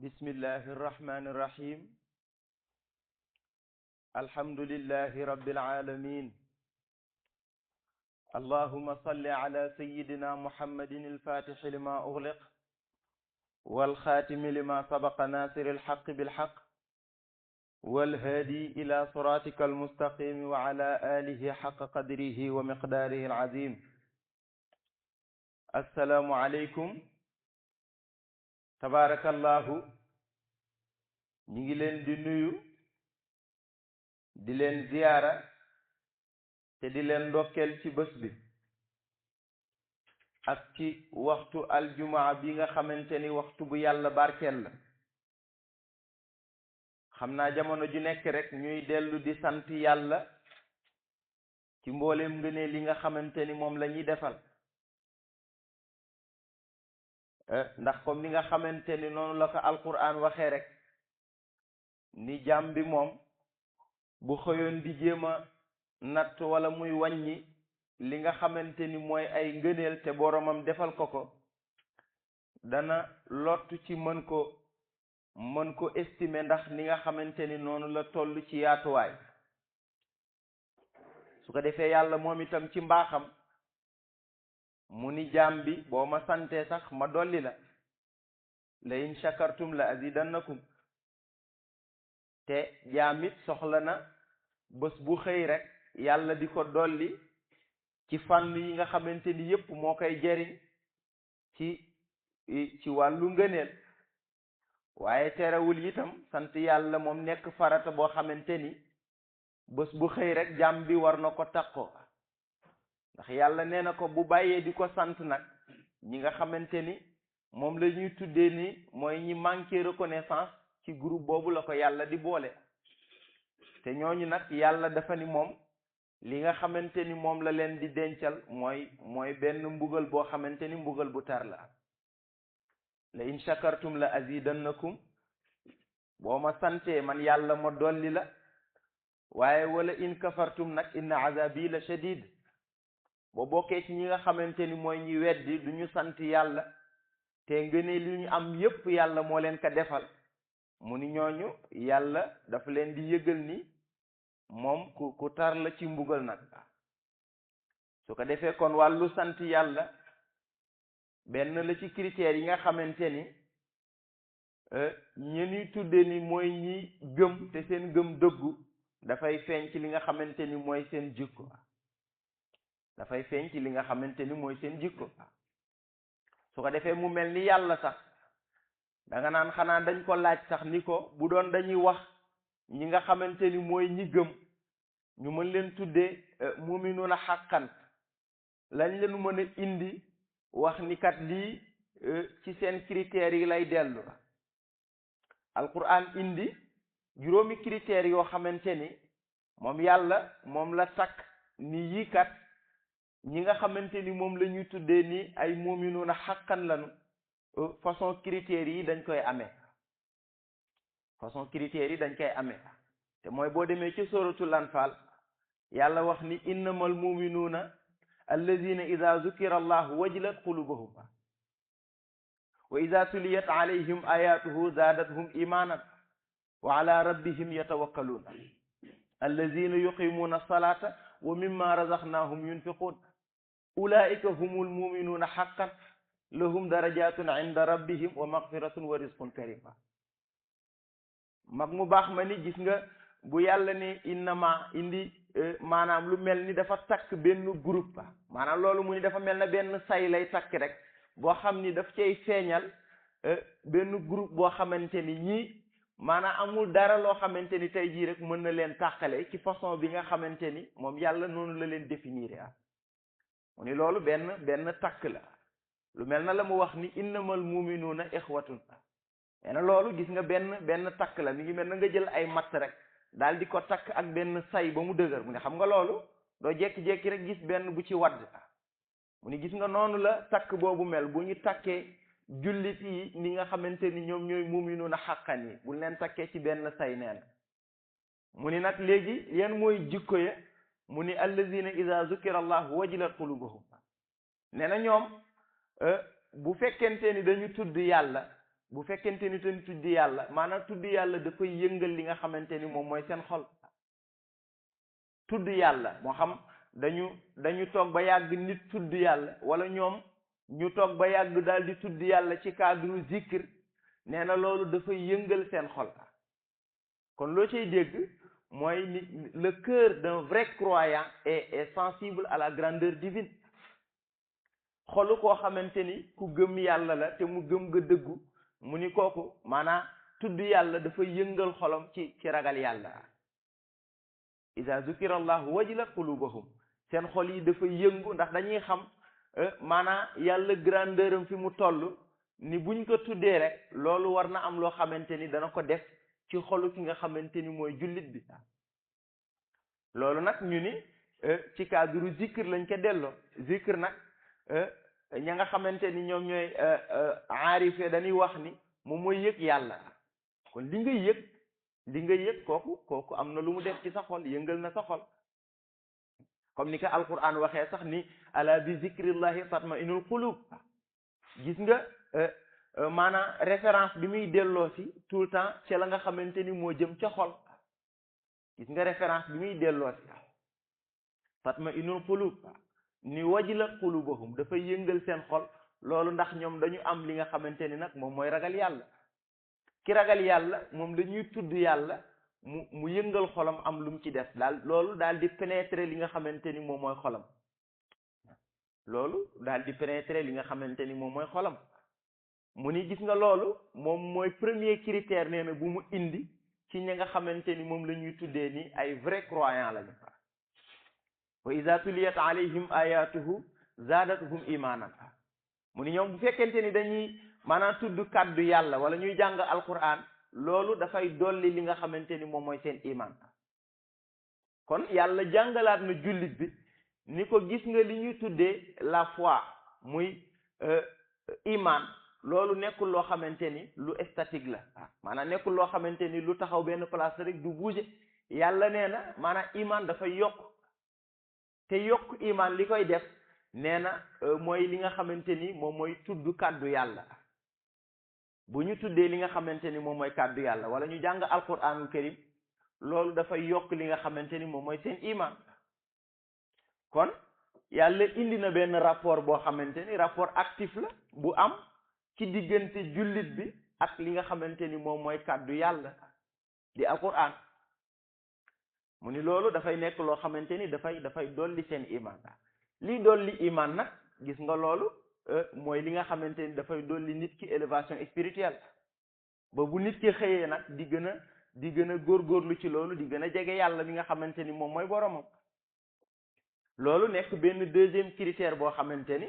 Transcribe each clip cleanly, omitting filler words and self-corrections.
bismillahi irrahmani irrahim alhamdulillahi rabbil alamin allahuma salli ala sayidina muhammadin alfatixi lima ugliq walxaatimi lima sabaqa nasiri alxaqi bilxaq walhaadi ila siratika almustaqimi wa ala alihi xaqa qadrihi wa miqdaarihi alazim assalaamu aleykum tabarakallahu ñi ngi leen di nuyu di leen ziyaara te di leen ndokkeel ci bés bi ak ci waxtu aljumaa bi nga xamante ni waxtu bu yàlla barkeel la xam naa jamono ju nekk rek ñuy dellu di sant yàlla ci mbooleem ngëneel li nga xamante ni moom la ñuy defal ndax comme ni nga xamante ni noonu la ko alquran waxee rek ni jaam bi moom bu xëyoon di jéem a natt wala muy wàññi li nga xamante ni mooy ay ngëneel te boromam defal ko ko dana lottu ci mën ko estimer ndax ni nga xamante ni noonu la toll ci yaatuwaay su ko defee yàlla moom itam ci mbaaxam mu ni jaam bi boo ma santee sax ma dolli la in shakartum la azidannakum te jaam it soxla na bés bu xëy rek yàlla di ko dolli ci fànn yi nga xamante ni yépp moo koy jariñ ci wàllu ngëneel waaye terewul itam sant yàlla moom nekk farata boo xamante ni bés bu xëy rek jaam bi war na ko takkoo ndax yàlla nee na ko bu bàyyee di ko sant nag ñi nga xamante ni moom la ñuy tuddee ni mooy ñi manqué reconnaissance ci groupe boobu la ko yàlla di boole te ñooñu nag yàlla dafa ni moom li nga xamante ni moom la leen di dencal mooy benn mbugal boo xamante ni mbugal bu tar la in shakartum la azidannakum boo ma santee man yàlla ma dolli la waaye wala in kafartum nag inna azabi la shadid boo bokkee ci ñi nga xamante ni mooy ñi weddi du ñu sant yàlla te ngëneel li ñu am yépp yàlla moo leen ko defal mu ni ñooñu yàlla dafa leen di yëgal ni moom ku tar la ci mbugal nag su ko defee kon wàllu sant yàlla benn la ci critères yi nga xamante ni ñi tudde ni mooy ñi gëm te seen gëm dëggu dafay feeñ ci li nga xamante ni mooy seen jikko dafay feeñ ci li nga xamante ni mooy seen jikko su ko defee mu mel ni yàlla sax danga naan xanaa dañ ko laaj sax ni ko bu doon dañuy wax ñi nga xamante ni mooy ñi gëm ñu mën leen tuddee muminuuna xàqan lañ leen mën a indi wax ni kat lii ci seen critères yi lay dellu alquran indi juróomi critères yoo xamante ni moom yàlla moom la takk ni yii kat ñi nga xamante ni moom la ñuy tuddee ni ay muminuuna xàqan lanu façon critères yi dañ koy amee te mooy boo demee ci suratul anfal yàlla wax ni innamal muminuuna alladina ida zukira allahu wajilat qulubuhum wa ida tuliyat alayhim ayatuhu zaadathum imanan wa ala rabbihim yatawakkaluun alladina yuqimuna alsalata wa mimma razaqnahum yunfiqun ulaika humul muminuuna haqqan lahum darajatun inda rabbihim wa maghfiratun wa rizqun karim mag mu baax ma ni gis nga bu yàlla ne innama indi maanaam lu mel ni dafa takk benn groupe maanaam loolu mu ni dafa mel na benn say lay takk rek boo xam ni daf cay feeñal benn groupe boo xamante ni ñii maanaam amul dara loo xamante ni tey jii rek mën na leen tàqale ci façon bi nga xamante ni moom yàlla noonu la leen définir mu ni loolu benn takk la lu mel na la mu wax ni innamal muminuuna ixwatun nee na loolu gis nga benn takk la mi ngi mel na nga jël ay matt rek daal di ko takk ak benn say ba mu dëgër mu ne xam nga loolu doo jekki-jekki rek gis benn bu ci wadd mu ni gis nga noonu la takk boobu mel bu ñu takkee jullit yi ni nga xamante ni ñoom ñooy muminuuna xàqan yi bu leen takkee ci benn say neen mu ni nag léegi yan mooy jikko ya mu ni allazina ida zukira allahu wajilat qulubuhum nee na ñoom bu fekkente ni dañu tudd yàlla bu fekkente ni te tudd yàlla maanaam tudd yàlla dafay yëngal li nga xamante ni moom mooy seen xol. tudd yàlla moo xam dañu toog ba yàgg nit tudd yàlla wala ñoom ñu toog ba yàgg daal di tudd yàlla ci cadre zikr nee na loolu dafay yëngal seen xol. kon loo cay dégg mooy ni le cœur d'un vrai croyant est sensible à la grandeur divine. xolu koo xamante ni ku gëm yàlla la te mu gëm nga dëggu mu ni kooku maanaam tudd yàlla dafay yëngal xolam ci ragal yàlla. iza zukira allahu wajilat qulubuhum seen xol yi dafay yëngu ndax dañuy xam maanaam yàlla grandeur am fi mu toll ni buñ ko tuddee rek loolu war na am loo xamante ni dana ko def ci xolu ki nga xamante ni mooy jullit bi. loolu nag ñu ni ci cadre zikr lañ ko delloo. zikr nag ña nga xamante ni ñoom ñooy aarife dañuy wax ni moom mooy yëg yàlla. kon li nga yëg kooku am na lu mu def ci sa xol yëngal na sa xol. comme ni ko alquran waxee sax ni ala bi zikrillahi tatma'innul qulub. gis nga maanaam référence bi muy delloo si tout le temps ci la nga xamante ni moo jëm ca xol. gis nga référence bi muy delloo si tatma'innul qulub ni wajilat qulubuhum dafay yëngal seen xol. loolu ndax ñoom dañu am li nga xamante ni nag moom mooy ragal yàlla. ki ragal yàlla moom dañuy tudd yàlla mu yëngal xolam am lu mu ci def daal loolu daal di pénétrer li nga xamante ni moom mooy xolam. loolu daal di pénétrer li nga xamante ni moom mooy xolam. mu ni gis nga loolu moom mooy premier critère nee na bu mu indi ci ñi nga xamante ni moom la ñuy tuddee ni ay vrai croyant lañu. wa iza tuliyat alayhim ayatuhu zadatuhum imanan. mu ni ñoom bu fekkente ni dañuy maanaam tudd kàddu yàlla wala ñuy jàng alquran loolu dafay dolli li nga xamante ni moom mooy seen iman. kon yàlla jàngalaat na jullit bi ni ko gis nga li ñuy tuddee la foi muy iman loolu nekkul loo xamante ni lu statique la. maanaam nekkul loo xamante ni lu taxaw benn place rek du bouger. yàlla nee na maanaam iman dafay yokk te yokk iman li koy def nee na mooy li nga xamante ni moom mooy tudd kàddu yàlla. bu ñu tuddee li nga xamante ni moom mooy kàddu yàlla wala ñu jàng alquranul karim loolu dafay yokk li nga xamante ni moom mooy seen iman. kon yàlla indi na benn rapport boo xamante ni rapport actif la bu am ci diggante jullit bi ak li nga xamante ni moom mooy kàddu yàlla di alquran. mu ni loolu dafay nekk loo xamante ni dafay dolli seen iman. lii dolli iman nag gis nga loolu mooy li nga xamante ni dafay dolli nit ki élévation spirituelle ba bu nit ki xëyee nag di gën a góorgóorlu ci loolu di gën a jege yàlla mi nga xamante ni moom mooy boromam. loolu nekk benn deuxième critère boo xamante ni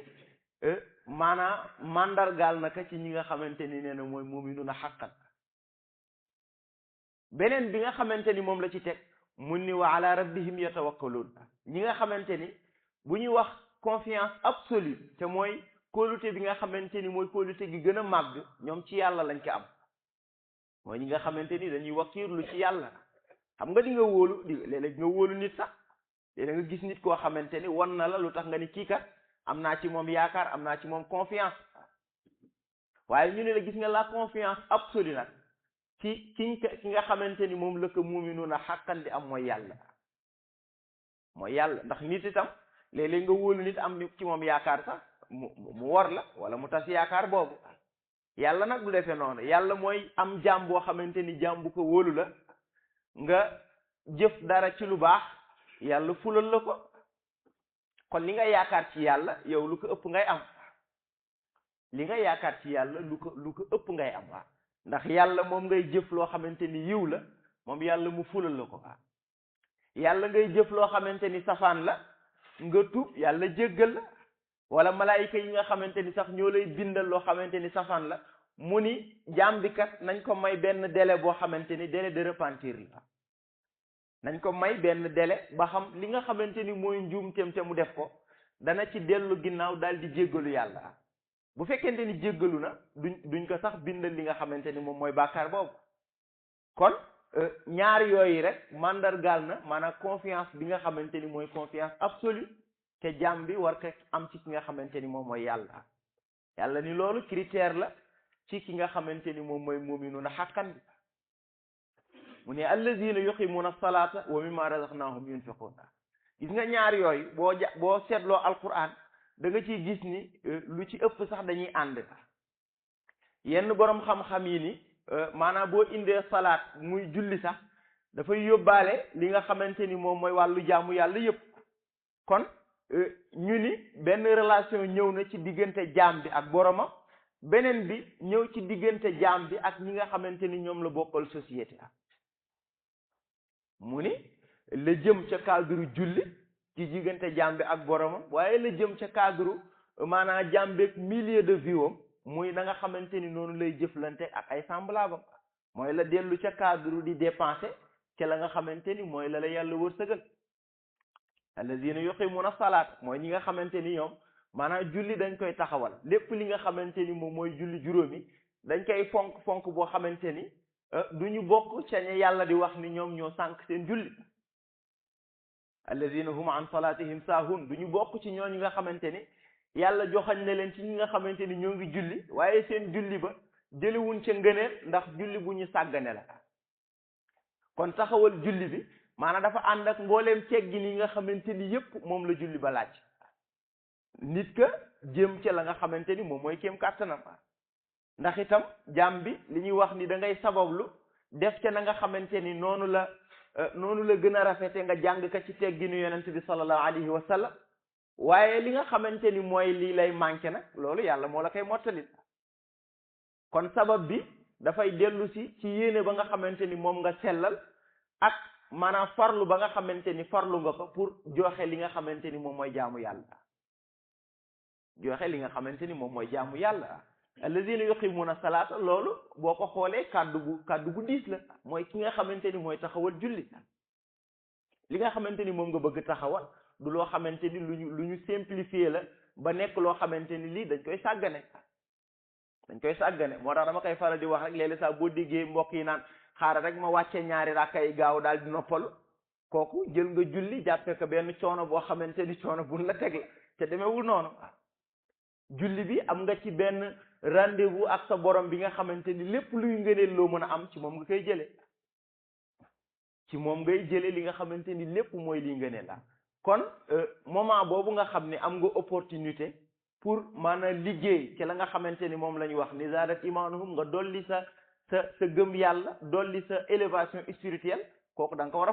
maanaam mandargaal naka ci ñi nga xamante ni nee na mooy mu'minuna haqqan. beneen bi nga xamante ni moom la ci teg mun ni wa ala rabbihim yatawakkalun. ñi nga xamante ni bu ñuy wax confiance absolue te mooy kóolute bi nga xamante ni mooy kóolute gi gën a màgg ñoom ci yàlla lañ ko am. mooy ñi nga xamante ni dañuy wakkiirlu ci yàlla. xam nga di nga wóolu léeg-léeg nga wóolu nit sax léeg nga gis nit koo xamante ni wan na la lu tax nga ni kii kat am naa ci moom yaakaar am naa ci moom confiance. waaye ñu ne la gis nga la confiance absolue nag ki nga xamante ni moom la ko mu'minuuna haqqan di am mooy yàlla. mooy yàlla ndax nit itam léeg-léeg nga wóolu nit am ci moom yaakaar sax mu wor la wala mu tas yaakaar boobu. yàlla nag du defee noonu. yàlla mooy am jaam boo xamante ni jaam bu ko wóolu la nga jëf dara ci lu baax yàlla fulal la ko. kon li nga yaakaar ci yàlla yow lu ko ëpp ngay am. li nga yaakaar ci yàlla lu ko ëpp ngay am. waaw ndax yàlla moom ngay jëf loo xamante ni yiw la moom yàlla mu fulal la ko. waaw yàlla ngay jëf loo xamante ni safaan la nga tuub yàlla jéggal la. wala malaayika yi nga xamante ni sax ñoo lay bindal loo xamante ni safaan la mu ni jaam bi kat nañ ko may benn délai boo xamante ni délai de repentir la. nañ ko may benn délai ba xam li nga xamante ni mooy njuumteem te mu def ko dana ci dellu ginnaaw daal di jéggalu yàlla. bu fekkente ni jéggalu na duñ ko sax bindal li nga xamante ni moom mooy bàkkaar boobu. kon ñaar yooyu rek mandargaal na maanaam confiance bi nga xamante ni mooy confiance absolue te jaam bi war ko am ci ki nga xamante ni moom mooy yàlla. yàlla ni loolu critère la ci ki nga xamante ni moom mooy mu'minuuna haqqan bi mu ne allazina yuqimuuna salaata wa mimma razaqnahum yunfiquun gis nga ñaar yooyu boo seetloo alquran da nga ciy gis ni lu ci ëpp sax dañuy ànd yenn borom xam-xam yi ni maanaam boo indee salaat muy julli sax dafay yóbbaale li nga xamante ni moom mooy wàllu jaamu yàlla yëpp kon ñu ni benn relation ñëw na ci diggante jaam bi ak boromam beneen bi ñëw ci diggante jaam bi ak ñi nga xamante ni ñoom la bokkal société mu ni la jëm ca cadre julli ci diggante jaam bi ak boromam waaye la jëm ca cadre maanaam jaam bi ak milieu de vie am muy na nga xamante ni noonu lay jëflante ak ay semblable mooy la dellu ca cadre di dépenser ca la nga xamante ni mooy la yàlla wërsëgal allazina yuqimuna salaat mooy ñi nga xamante ni ñoom maanaam julli dañ koy taxawal lépp li nga xamante ni moom mooy julli juróomi dañ koy fonk boo xamante ni du ñu bokk ca ña yàlla di wax ni ñoom ñoo sànq seen julli allazina hum an salatihim saahun du ñu bokk ci ñooñu nga xamante ni yàlla joxañ na leen ci ñi nga xamante ni ñoo ngi julli waaye seen julli ba jëliwuñ ca ngëneel ndax julli bu ñu sàggane la kon taxawal julli bi maanaam dafa ànd ak mbooleem teggin yi nga xamante ni yépp moom la julli ba laaj nit ka jëm ca la nga xamante ni moom mooy kéem kàttanam ndax itam jaam bi li ñuy wax ni da ngay sabablu def ca na nga xamante ni noonu la gën a rafete nga jàng ka ci tegginu yonent bi sallallahu alayhi wa sallam waaye li nga xamante ni mooy lii lay manqué nag loolu yàlla moo la koy mottali kon sabab bi dafay dellu si ci yéene ba nga xamante ni moom nga sellal ak maanaam farlu ba nga xamante ni farlu nga ko pour joxe li nga xamante ni moom mooy jaamu yàlla joxe li nga xamante ni moom mooy jaamu yàlla allazina yuqimuna salaata loolu boo ko xoolee kàddu gu diis la mooy ki nga xamante ni mooy taxawal julli li nga xamante ni moom nga bëgg taxawal du loo xamante ni lu ñu simplifier la ba nekk loo xamante ni lii dañ koy sàggane moo tax dama koy faral di wax rek léeg-léeg saa boo déggee mbokk yi naan xaaral rek ma wàcce ñaari rakka yi gaaw daal di noppalu kooku jël nga julli jàppee ko benn coono boo xamante ni coono buñ la teg la te demeewul noonu julli bi am nga ci benn rendez-vous ak sa borom bi nga xamante ni lépp luy ngëneel loo mën a am ci moom nga koy jële ci moom ngay jële li nga xamante ni lépp mooy liy ngëneel la kon moment boobu nga xam ne am nga opportunité pour maanaam liggéey ci la nga xamante ni moom la ñuy wax ni zaadat imaanuhum nga dolli sa gëm yàlla dolli sa élévation spirituelle kooku da nga ko war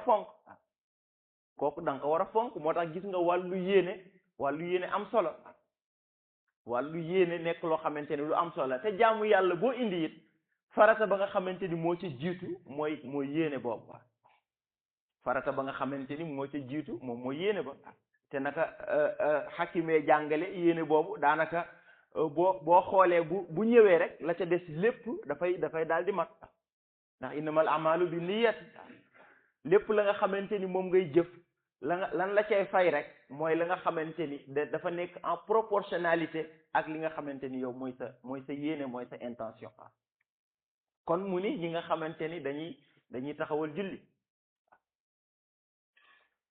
a fonk moo tax gis nga wàllu yéene am solo wàllu yéene nekk loo xamante ni lu am solo te jaamu yàlla boo indi it farata ba nga xamante ni moo ci jiitu mooy yéene boobu farata ba nga xamante ni moo ci jiitu moom mooy yéene ba te naka xakimee jàngale yéene boobu daanaka boo xoolee bu ñëwee rek la ca des lépp dafay daal di mat ndax innamal amalu bi niyyat lépp la nga xamante ni moom ngay jëf lan la cay fay rek mooy la nga xamante ni dafa nekk en proportionnalité ak li nga xamante ni yow mooy sa yéene mooy sa intention kon mu ni ñi nga xamante ni dañuy taxawal julli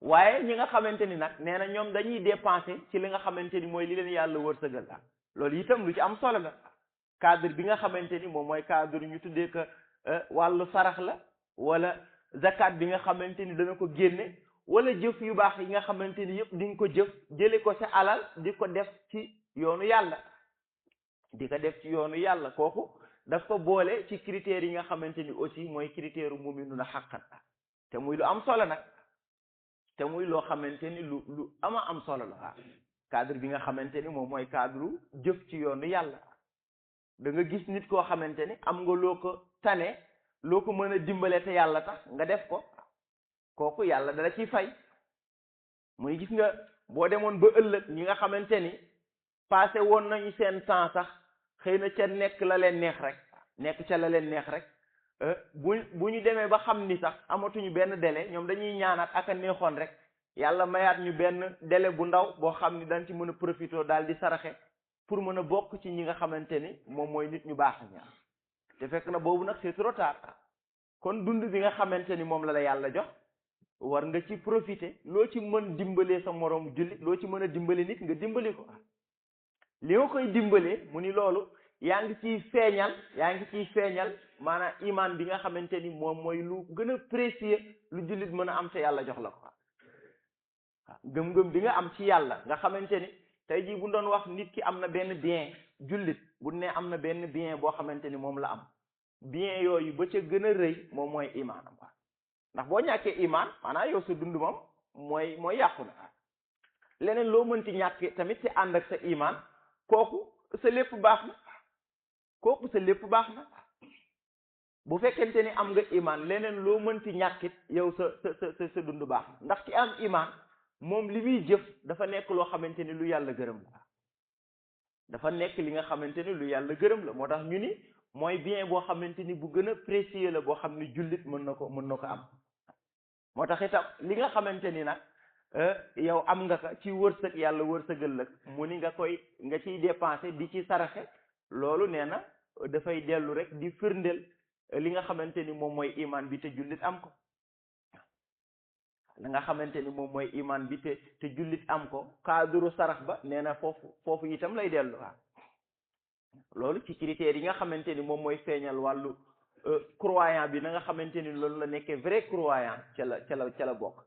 waaye ñi nga xamante ni nag nee na ñoom dañuy dépenser ci li nga xamante ni mooy li leen yàlla wërsëgal loolu itam lu ci am solo la cadre bi nga xamante ni moom mooy cadre ñu tuddee que wàllu sarax la wala zakat bi nga xamante ni dana ko génne wala jëf yu baax yi nga xamante ni yëpp di nga ko jëf jële ko sa alal di ko def ci yoonu yàlla kooku daf ko boole ci critères yi nga xamante ni aussi mooy critère mu'minuna haqqan te muy lu am solo nag te muy loo xamante ni lu ama am solo la cadre bi nga xamante ni moom mooy cadre jëf ci yoonu yàlla da nga gis nit koo xamante ni am nga loo ko tane loo ko mën a dimbale te yàlla tax nga def ko kooku yàlla dala ciy fay muy gis nga boo demoon ba ëllëg ñi nga xamante ni passé woon nañu seen temps sax xëy na ca nekk ca la leen neex rek bu ñu demee ba xam ni sax amatuñu benn délai ñoom dañuy ñaanaat ak a neexoon rek yàlla mayaat ñu benn délai bu ndaw boo xam ni dañ ci mën a profité daal di saraxe pour mën a bokk ci ñi nga xamante ni moom mooy nit ñu baax ñaar te fekk na boobu nag c'est trop tard kon dund bi nga xamante ni moom la yàlla jox war nga ci profité loo ci mën dimbalee sa moroom jullit loo ci mën a dimbale nit nga dimbali ko li nga koy dimbalee mu ni loolu yaa ngi ciy feeñal maanaam iman bi nga xamante ni moom mooy lu gën a précieux lu jullit mën a am te yàlla jox la ko waaw gëm-gëm bi nga am ci yàlla nga xamante ni tey jii bu doon wax nit ki am na benn bien jullit bu ne am na benn bien boo xamante ni moom la am bien yooyu ba ca gën a rëy moom mooy imaanam waaw ndax boo ñàkkee imaan maanaam yow sa dund moom mooy yàqu na leneen loo mënti ñàkk tamit ci ànd ak sa imaan kooku sa lépp baax na bu fekkente ni am nga imaan leneen loo mënti ñàkkit yow sa dund baax na ndax ci am imaan moom li muy jëf dafa nekk loo xamante ni lu yàlla gërëm la dafa nekk li nga xamante ni lu yàlla gërëm la moo tax ñu ni mooy bien boo xamante ni bu gën a précieux la boo xam ni jullit mën na ko am moo tax itam li nga xamante ni nag yow am nga ko ci wërsëg yàlla wërsëgal la mu ni nga ciy dépensé di ci saraxe loolu nee na dafay dellu rek di firndeel li nga xamante ni moom mooy iman bi te jullit am ko li nga xamante ni moom mooy iman bi te jullit am ko cadre sarax ba nee na foofu itam lay dellu waaw loolu ci critères yi nga xamante ni moom mooy feeñal wàllu croyant bi na nga xamante ni loolu la nekkee vrai croyant ca la bokk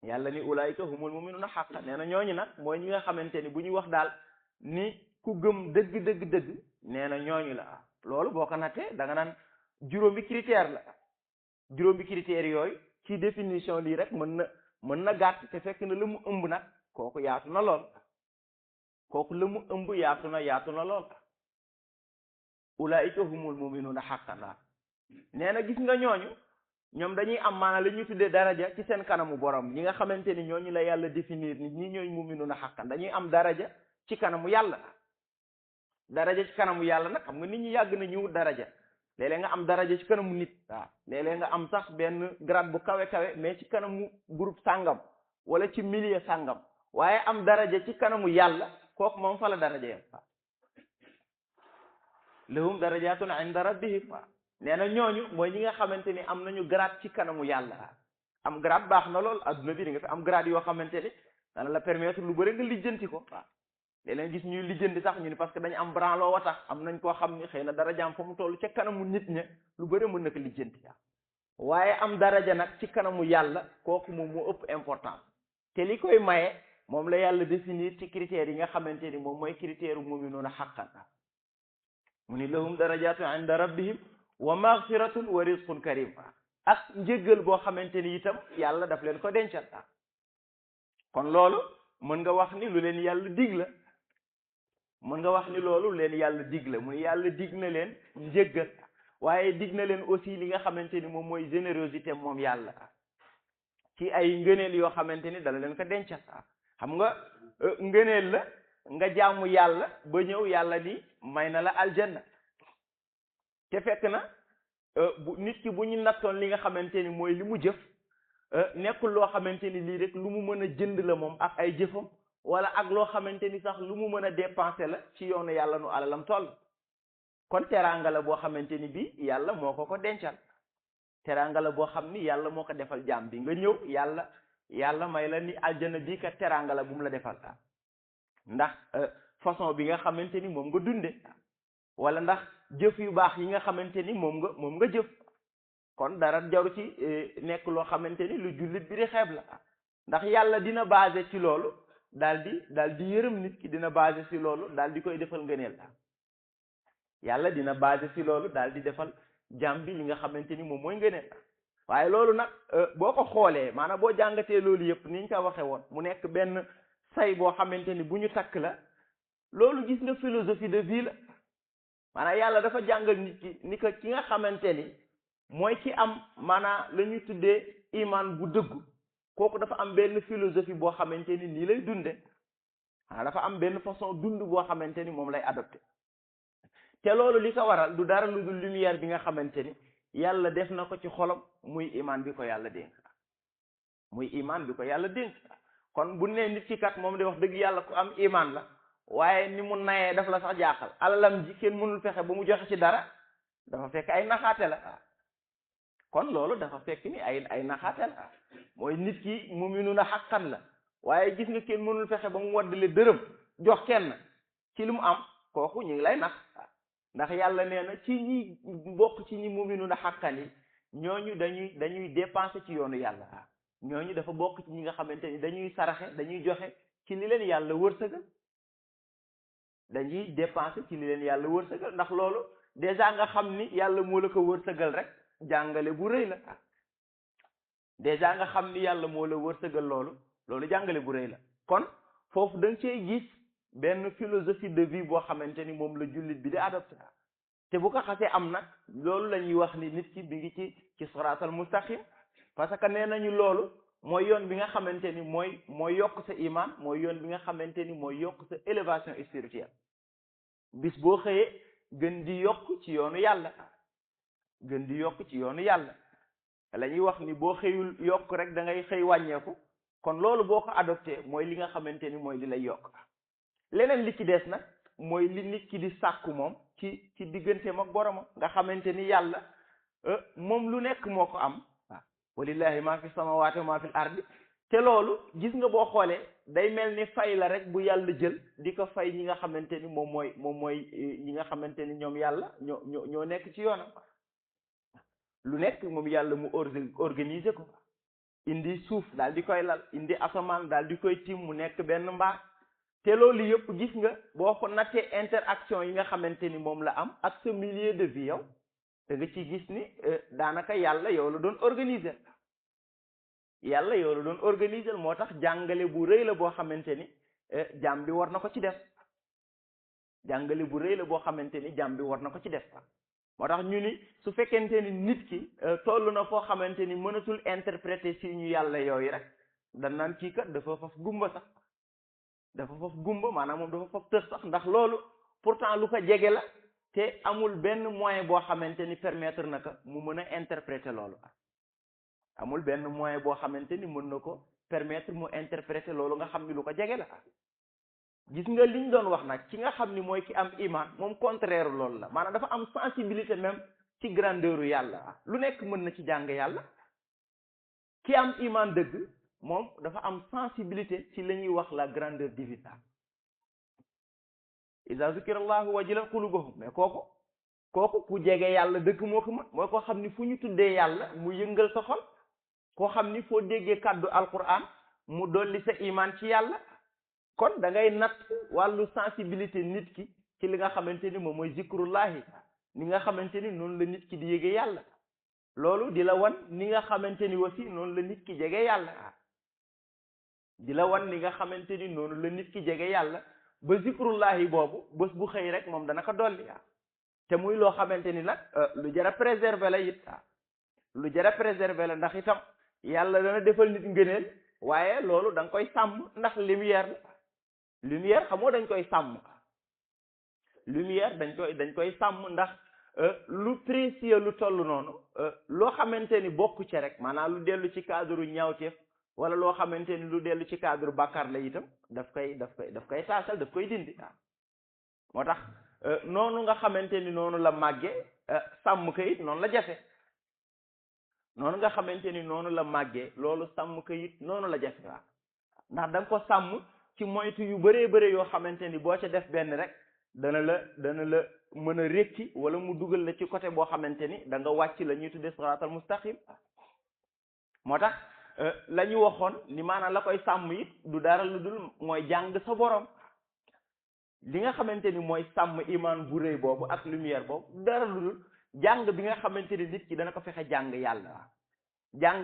yàlla ni ulaayika humul mu'minuna xaqa nee na ñooñu nag mooy ñi nga xamante ni bu ñu wax daal ni ku gëm dëgg nee na ñooñu la loolu boo ko nattee da nga naan juróomi critère la juróomi critères yooyu ci définition lii rek mën na gàtt te fekk na la mu ëmb nag kooku yaatu na lool kooku la mu ëmb yaatu na lool ulaayika humul mu'minuna xaqan la nee na gis nga ñoom dañuy am maanaam la ñuy tuddee daraja ci seen kanamu borom ñi nga xamante ni ñooñu la yàlla définir ni ñi ñooy mu'minuna xaqan dañuy am daraja ci kanamu yàlla daraja ci kanamu yàlla nag xam nga nit ñi yàgg na ñëw daraja léeg-léeg nga am daraja ci kanamu nit waaw léeg-léeg nga am sax benn grade bu kawe mais ci kanamu groupe sàngam wala ci milieu sàngam waaye am daraja ci kanamu yàlla kooku moom fa la daraja yam waaw lahum darajatun inda rabbihim waaw nee na ñooñu mooy ñi nga xamante ni am nañu grade ci kanamu yàlla am grade baax na lool adduna bi di nga fi am grade yoo xamante ni dana la permettre lu bëri nga lijjanti ko waaw léeg-léeg gis ñuy lijjanti sax ñu ni parce que dañu am branloo wa tax am nañ koo xam ni xëy na darajaam fa mu toll ca kanamu nit ña lu bëri mën na ko lijjanti waaye am daraja nag ci kanamu yàlla kooku moom moo ëpp importance te li koy maye moom la yàlla définir ci critères yi nga xamante ni moom mooy critère mu'minuuna haqqan mu ni lahum darajatun inda rabbihim wa maghfiratun wa rizqun karim ak njéggal boo xamante ni itam yàlla daf leen ko dencal kon loolu mën nga wax ni lu leen yàlla dig la mën nga wax ni loolu leen yàlla dig la mu yàlla dig na leen njéggal waaye dig na leen aussi li nga xamante ni moom mooy générosité moom yàlla ci ay ngëneel yoo xamante ni dala leen ko dencal xam nga ngëneel la nga jaamu yàlla ba ñëw yàlla ni may na la aljanna te fekk na bu nit ki bu ñu nattoon li nga xamante ni mooy li mu jëf nekkul loo xamante ni lii rek lu mu mën a jënd la moom ak ay jëfam wala ak loo xamante ni sax lu mu mën a dépenser la ci yoonu yàlla nu alalam toll kon teraanga la boo xamante ni bi yàlla moo ko dencal teraanga la boo xam ni yàlla moo ko defal jaam bi nga ñëw yàlla may la ni aljana bii ka teraanga la bu mu la defal ndax façon bi nga xamante ni moom nga dunde wala ndax jëf yu baax yi nga xamante ni moom nga jëf kon dara jaru ci nekk loo xamante ni lu jullit bi di xeeb la ndax yàlla dina basé ci loolu daal di yërëm nit ki dina basé ci loolu daal di koy defal ngëneel yàlla dina basé ci loolu daal di defal jàmm bi li nga xamante ni moom mooy ngëneel waaye loolu nag boo ko xoolee maanaam boo jàngatee loolu yëpp ni ñu ko waxee woon mu nekk benn say boo xamante ni bu ñu takk la loolu gis nga philosophie de vie la maanaam yàlla dafa jàngal nit ki ni ko ki nga xamante ni mooy ki am maanaam la ñuy tuddee iman bu dëggu kooku dafa am benn philosophie boo xamante ni nii lay dunde dafa am benn façon dund boo xamante ni moom lay adopté te loolu li ko waral du dara lu dul lumière bi nga xamante ni yàlla def na ko ci xolam muy iman bi ko yàlla dénk kon bu ne nit ki kat moom di wax dëgg yàlla ku am iman la waaye ni mu nayee daf la sax jaaxal alalam ji kenn mënul fexe ba mu joxe ci dara dafa fekk ay naxaate la kon loolu dafa fekk ni ay naxaate la mooy nit ki mu'minuuna haqqan la waaye gis nga kenn mënul fexe ba mu waddale dërëm jox kenn ci li mu am kooku ñu ngi lay nax ndax yàlla nee na ci ñi bokk ci ñi mu'minuuna haqqan yi ñooñu dañuy dépenser ci yoonu yàlla ñooñu dafa bokk ci ñi nga xamante ni dañuy saraxe dañuy joxe ci li leen yàlla wërsëgal dañuy dépenser ci li leen yàlla wërsëgal ndax loolu déjà nga xam ni yàlla moo la ko wërsëgal rek jàngale bu rëy la déjà nga xam ni yàlla moo la wërsëgal loolu jàngale bu rëy la kon foofu da nga cee gis benn philosophie de vie boo xamante ni moom la jullit bi di adopté te bu ko xasee am nag loolu la ñuy wax ni nit ki bi ngi ci siraatal mustaqim parce que nee nañu loolu mooy yoon bi nga xamante ni mooy yokk sa iman mooy yoon bi nga xamante ni mooy yokk sa élévation spirituelle bis boo xëyee gën di yokk ci yoonu yàlla gën di yokk ci yoonu yàlla la ñuy wax ni boo xëyul yokk rek da ngay xëy wàññeeku kon loolu boo ko adopté mooy li nga xamante ni mooy li lay yokk leneen li ci des nag mooy li nit ki di sàkku moom ci digganteem ak boromam nga xamante ni yàlla moom lu nekk moo ko am walillahi maa fi samawati wa maa fi ardi te loolu gis nga boo xoolee day mel ni fay la rek bu yàlla jël di ko fay ñi nga xamante ni moom mooy ñi nga xamante ni ñoom yàlla ñoo nekk ci yoonam lu nekk moom yàlla mu organiser ko indi suuf daal di koy lal indi asamaan daal di koy tim mu nekk benn mbaar te loolu yëpp gis nga boo ko nattee interaction yi nga xamante ni moom la am ak sa milieu de vie yow da nga ci gis ni daanaka yàlla yow la doon organiser moo tax jàngale bu rëy la boo xamante ni jaam bi war na ko ci def jàngale bu rëy la boo xamante ni jaam bi war na ko ci def moo tax ñu ni su fekkente ni nit ki toll na foo xamante ni mënatul interpréter si ñu yàlla yooyu rek dan naan kii kat dafa faf gumba sax dafa faf gumba maanaam moom dafa faf tëx sax ndax loolu pourtant lu ko jege la te amul benn moyen boo xamante ni permettre na ko mu mën a interpréter loolu amul benn moyen boo xamante ni mën na ko permettre mu interpréter loolu nga xam ni lu ko jege la gis nga liñ doon wax nag ci nga xam ni mooy ki am iman moom contraire loolu la maanaam dafa am sensibilité même ci grandeur yàlla lu nekk mën na ci jàng yàlla ki am iman dëgg moom dafa am sensibilité ci la ñuy wax la grandeur divine iza zukirallahu wajilat qulubuhum mais kooku ku jege yàlla dëgg moo ko mën mooy koo xam ni fu ñu tuddee yàlla mu yëngal sa xol koo xam ni foo déggee kàddu alquran mu dolli sa iman ci yàlla kon da ngay natt wàllu sensibilité nit ki ci li nga xamante ni moom mooy zikrullahi ni nga xamante ni noonu la nit ki di yége yàlla loolu di la wan ni nga xamante ni aussi noonu la nit ki jege yàlla di la wan ni nga xamante ni noonu la nit ki jege yàlla ba zikrullahi boobu bés bu xëy rek moom dana ko dolli te muy loo xamante ni nag lu jar a préserver la it lu jar a préserver la ndax itam yàlla dana defal nit ngëneel waaye loolu da nga koy sàmm ndax lumière xamoo dañ koy sàmm lumière dañ koy sàmm ndax lu précieux lu toll noonu loo xamante ni bokku ci rek maanaam lu dellu ci cadre ñaawteef wala loo xamante ni lu dellu ci cadre bàkkaar la itam daf koy taasal daf koy dindi moo tax noonu nga xamante ni noonu la màgge sàmm ko it noonu la jafe noonu nga xamante ni noonu la màggee loolu sàmm ko it noonu la jafe ndax da nga ko sàmm ci moytu yu bëree bëri yoo xamante ni boo ca def benn rek dana la mën a rékki wala mu dugal la ci côté boo xamante ni da nga wàcc la ñuy tuddee siraatal mustaqim moo tax la ñu waxoon ni maanaam la koy sàmm it du dara lu dul mooy jàng sa borom li nga xamante ni mooy sàmm iman bu rëy boobu ak lumière boobu dara lu dul jàng bi nga xamante ni nit ki dana ko fexe jàng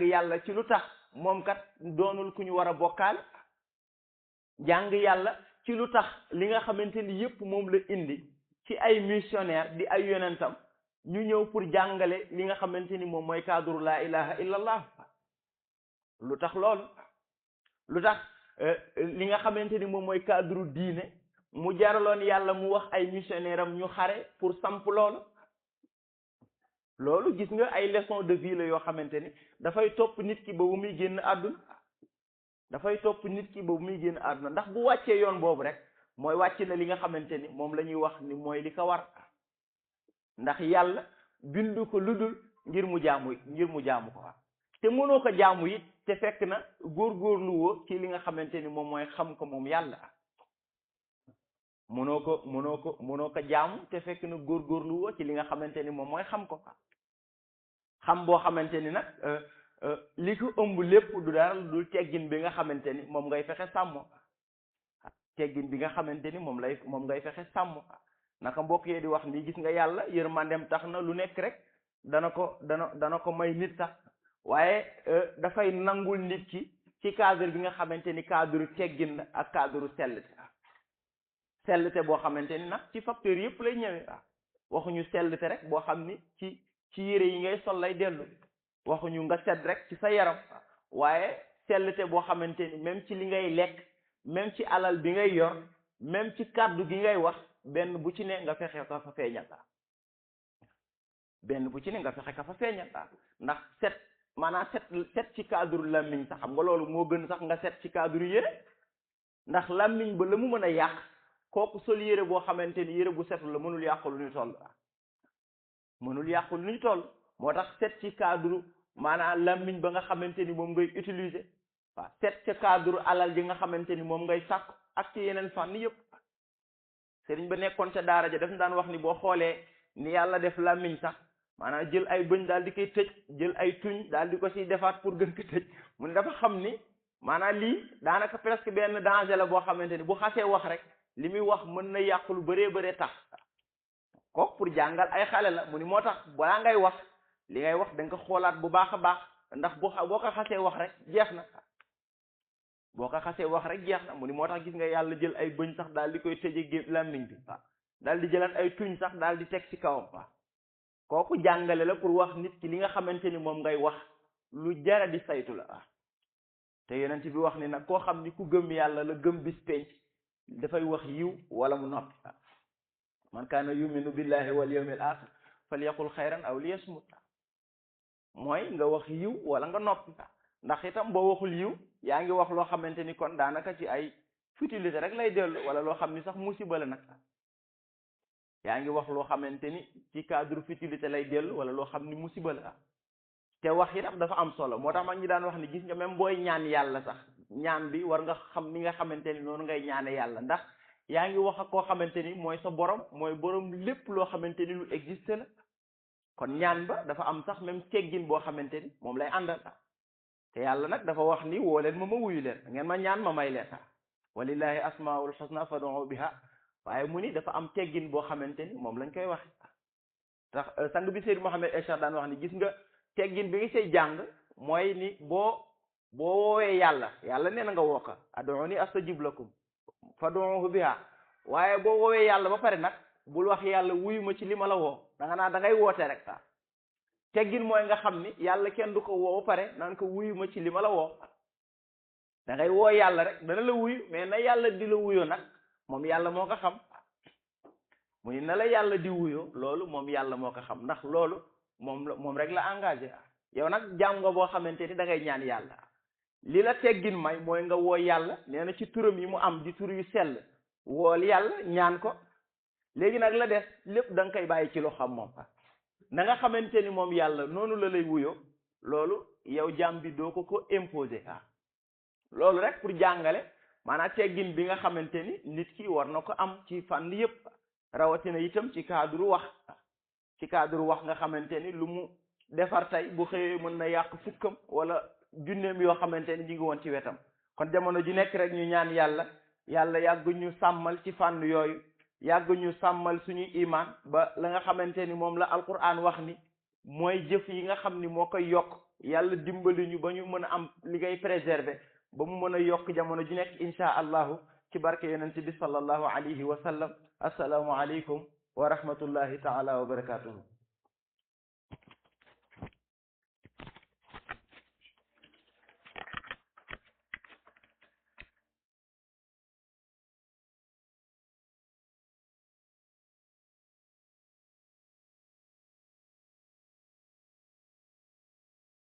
yàlla ci lu tax moom kat doonul ku ñu war a bokkaal jàng yàlla ci lu tax li nga xamante ni yépp moom la indi ci ay missionnaire di ay yonentam ñu ñëw pour jàngale li nga xamante ni moom mooy cadre la ilaha illallah lu tax loolu lu tax li nga xamante ni moom mooy cadre diine mu jaraloon yàlla mu wax ay missionnaire am ñu xare pour samp loolu gis nga ay leçon de vie la yoo xamante ni dafay topp nit ki ba bu muy génn àdduna ndax bu wàccee yoon boobu rek mooy wàcc na li nga xamante ni moom la ñuy wax ni mooy li ko war ndax yàlla bindu ko lu dul ngir mu jaamu ko te mënoo ko jaamu it te fekk na góorgóorlu woo ci li nga xamante ni moom mooy xam ko moom yàlla mënoo ko jaamu te fekk na góorgóorlu woo ci li nga xamante ni moom mooy xam ko xam boo xamante ni nag li ko ëmb lépp du dara du teggin bi nga xamante ni moom ngay fexe sàmm teggin bi nga xamante ni moom ngay fexe sàmm naka mbokk yee di wax ni gis nga yàlla yërmandem tax na lu nekk rek dana ko may nit sax waaye dafay nangul nit ki ci cadre bi nga xamante ni cadre teggin la ak cadre sellte boo xamante ni nag ci facteur yëpp lay ñëwee waxuñu sellte rek boo xam ni ci yére yi ngay sol lay dellu waxuñu nga sedd rek ci sa yaram waaye sellte boo xamante ni même ci li ngay lekk même ci alal bi ngay yor même ci kàddu gi ngay wax benn bu ci ne nga fexe ka fa feeñal ndax maanaam set ci cadre làmmiñ sax xam nga loolu moo gën sax nga set ci cadre yére ndax làmmiñ ba la mu mën a yàq kooku sol yére boo xamante ni yére bu setul la mënul yàqu lu ñu toll moo tax set ci cadre maanaam làmmiñ ba nga xamante ni moom ngay utiliser set ca cadre alal ji nga xamante ni moom ngay sàkk ak ci yeneen fànn yëpp sëriñ ba nekkoon ca daara ja daf daan wax ni boo xoolee ni yàlla def làmmiñ sax maanaam jël ay bëñ daal di koy tëj jël ay tuñ daal di ko siy defaat pour gën ko tëj mu ne dafa xam ni maanaam lii daanaka presque benn danger la boo xamante ni bu xasee wax rek li muy wax mën na yàq lu bëree tax kooku pour jàngal ay xale la mu ni moo tax balaa ngay wax li ngay wax da nga ko xoolaat bu baax a baax ndax boo ko xasee wax rek jeex na mu ni moo tax gis nga yàlla jël ay bëñ sax daal di koy tëje làmmiñ bi daal di jëlaat ay tuñ sax daal di teg ci kawam kooku jàngale la pour wax nit ki li nga xamante ni moom ngay wax lu jara di saytu la te yonent bi wax ni nag koo xam ni ku gëm yàlla la gëm bis penc dafay wax yiw wala mu noppi man kaana yuminu billahi wal yawmil axir falyaqul xayran aw liyasmut mooy nga wax yiw wala nga noppi ndax itam boo waxul yiw yaa ngi wax loo xamante ni kon daanaka ci ay futilité rek lay dellu wala loo xam ni sax musiba la nag yaa ngi wax loo xamante ni ci cadre futilité lay dellu wala loo xam ni musiba la te wax itam dafa am solo moo tax mag ñi daan wax ni gis nga même booy ñaan yàlla sax ñaan bi war nga xam ni nga xamante ni noonu ngay ñaane yàlla ndax yaa ngi wax ak koo xamante ni mooy sa borom mooy borom lépp loo xamante ni lu existe la kon ñaan ba dafa am sax même teggin boo xamante ni moom lay àndal te yàlla nag dafa wax ni woo leen ma wuyu leen ngeen ma ñaan ma may leen walillahi asmaul husna fad'u biha waaye mu ni dafa am teggin boo xamante ni moom lañ koy wax tax sang bi Seydou Mohamed El Cheikh daan wax ni gis nga teggin bi nga say jàng mooy ni boo woowee yàlla nee na nga woo ko ad'uni astajib lakum fad'uhu biha waaye boo woowee yàlla ba pare nag bul wax yàlla wuyu ma ci li ma la woo da ngay woote rek teggin mooy nga xam ni yàlla kenn du ko woo ba pare naan ko wuyu ma ci li ma la woo da ngay woo yàlla rek dana la wuyu mais na yàlla di la wuyoo nag moom yàlla moo ko xam mu ni na la yàlla di wuyoo loolu moom yàlla moo ko xam ndax loolu moom rek la engagé yow nag jaam nga boo xamante ni da ngay ñaan yàlla li la teggin may mooy nga woo yàlla nee na ci turam yi mu am di tur yu sell wool yàlla ñaan ko léegi nag la des lépp da nga koy bàyyi ci loxoom moom na nga xamante ni moom yàlla noonu la lay wuyoo loolu yow jaam bi doo ko imposer loolu rek pour jàngale maanaam teggin bi nga xamante ni nit ki war na ko am ci fànn yëpp rawatina itam ci cadre wax nga xamante ni lu mu defar tey bu xëyee mën na yàq fukkam wala junneem yoo xamante ni ñu ngi woon ci wetam kon jamono ju nekk rek ñu ñaan yàlla yàgg ñu sàmmal ci fànn yooyu yàgg ñu sàmmal suñu iman ba la nga xamante ni moom la alquran wax ni mooy jëf yi nga xam ni moo koy yokk yàlla dimbali ñu ba ñu mën a am li ngay préserver ba mu mën a yokk jamono ju nekk insha allahu ci barke yonent bi sallallahu alayhi wa sallam assalaamu aleykum wa rahmatullahi taala wa barakatuhu